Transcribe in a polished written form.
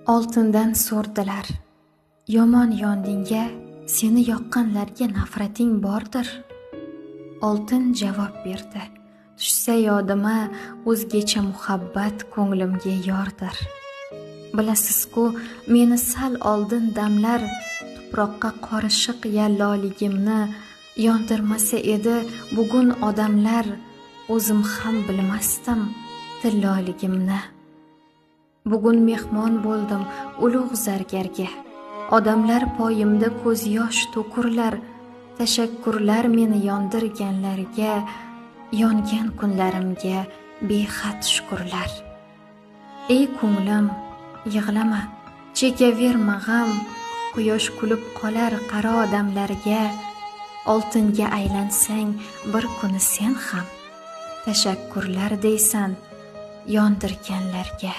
Oltindan so'rdilar: "Yomon yondingga, seni yoqqanlarga nafrating bordir?" Oltin javob berdi: "Tushsa yodima o'zgacha muhabbat ko'nglimga yordir. Bilasiz-ku, meni sal oldin damlar tuproqqa qorishiq yalloligimni yondirmasa edi bugun odamlar, o'zim ham bilmasdim tilloligimni. Bugun mehmon bo'ldim ulug' zargarga. Odamlar poyimda ko'z yosh to'kurlar, tashakkurlar meni yondirganlarga, yongan kunlarimga behad shukurlar. Ey ko'nglim, yig'lama, chekaverma g'am, quyosh kulib qolar qaro odamlarga, oltinga aylansang bir kuni sen ham, tashakkurlar deysan yondirganlarga."